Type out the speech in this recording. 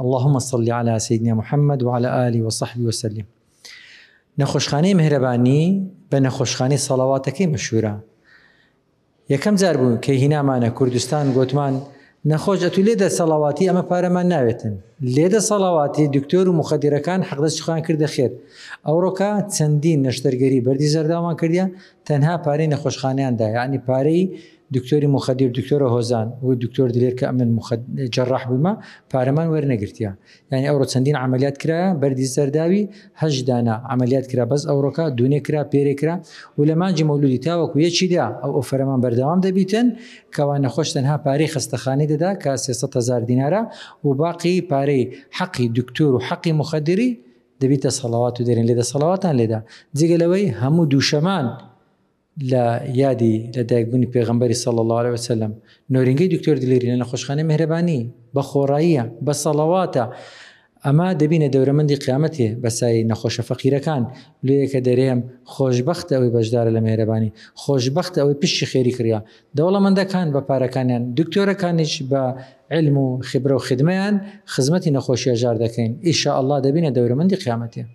اللهم صل علی سیدنا محمد وعلی آله وصحبه وسلم. نەخۆشخانەی میهرەبانی بە نەخۆشخانەی سەڵەواتەکەی مەشهورە. یەکەم جار بوو کە هینامانە کوردستان گۆتمان نەخۆش ئەتوو لێدە سەڵەواتی ئەمە پارەمان ناوێتن لێدە سەڵەواتی دکتۆر و موخەدیرەکان حەقدەستی خۆیان کردە خێر ئەوڕۆکە چەندین نەشتەرگەری بەردی زەرداومان کردیە تەنها پارەی نەخۆشخانەیان دا یعنی پارەی دکتۆری موخەدیر دکتۆرە هۆزان و دکتۆر دلێر کە ئەمن جەراح بوومە پارەمان وەرنەگرتیە یانی ئەوڕۆ چەندین عەمەلیات کرایە بەردی زەرداوی هەشت دانە عەمەلیات کرا بەس ئەوڕۆکە دوونێ کرا پێرێ کرا و لە مانگی مەولودی تاوەکو یەکی دا ئەو ئۆفەرەمان بەردەوام دەبیتن کەوا نەخۆش تەنها پارەی خەستەخانەی دەدا کە 300 هەزار دینارە و باقی پارەی حەقی دکتۆر و حەقی موخەدری دەبیتە سەڵەوات و دەرێن لێدە سەڵەواتان لێدا جگە لەوەی هەموو دووشەمان لە یادی لە دایکبوونی پێغەمبەری صلی اللە علیە وسلم نۆرینگەی دکتۆر دلێری لە نەخۆشخانەی مێهرەبانی بە خۆڕاییە بە سەڵەواتە ئەمە دەبینە دەورەمەندی قیامەتێ بەسای نەخۆشە فەقیرەکان لێیەکە دەرێم خۆشبەختە ئەوەی بەشدارە لە مێهرەبانی خۆشبەختە ئەوەی پشتی خێری کڕیا دەوڵەمەندەکان بە پارەکانیان دکتۆرەکانیش بە علم و خبرە و خدمەیان خزمەتی نەخۆشی هەژار دەکەین ئیشاءاللە دەبینە دەورەمەندی قیامەتێ.